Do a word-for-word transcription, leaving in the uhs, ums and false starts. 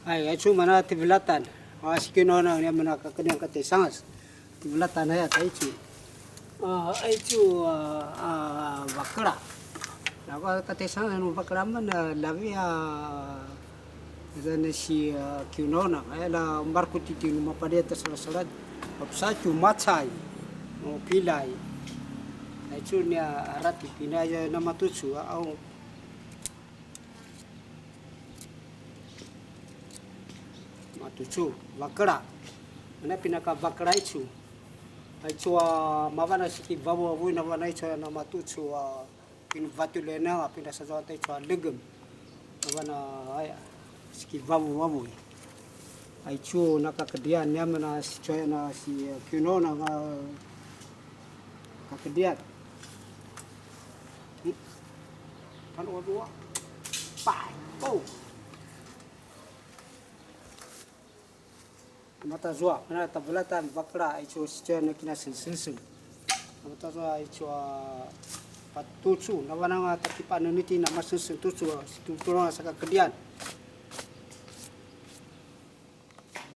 Ai, aicu mana tivelatan. A, sikinona ni mana kakenian katisangas. Tivelatan aya taicu. A, aicu, a, a, vakela. Lako katisangas nu vakela mana lavi a, zane si, a, kiunona. Aya la marku titi nu mapadia ta salasala. Papsa cu macai. O pilai. Aicu nia arati pinaya namatucu, a, au. Matucu, vakela. Mana pinaka vakela icu. Aicu a mavan a sikivavuavu na vana icu a namatucu a pinvatu lena a pinasazawa ta icu a legem. Na vana aya sikivavuavu. Aicu nakakedrian niamen a si cuaya na si kiunona nga kakedrian. Kan o dua. Pai. Oh. Matazua, mana tavelatan vakela aicu si cuaya na kinasengseng. Matazua aicu a patucu, na vananga takipaneniti na masengseng tucu, si tucu na saka kedian.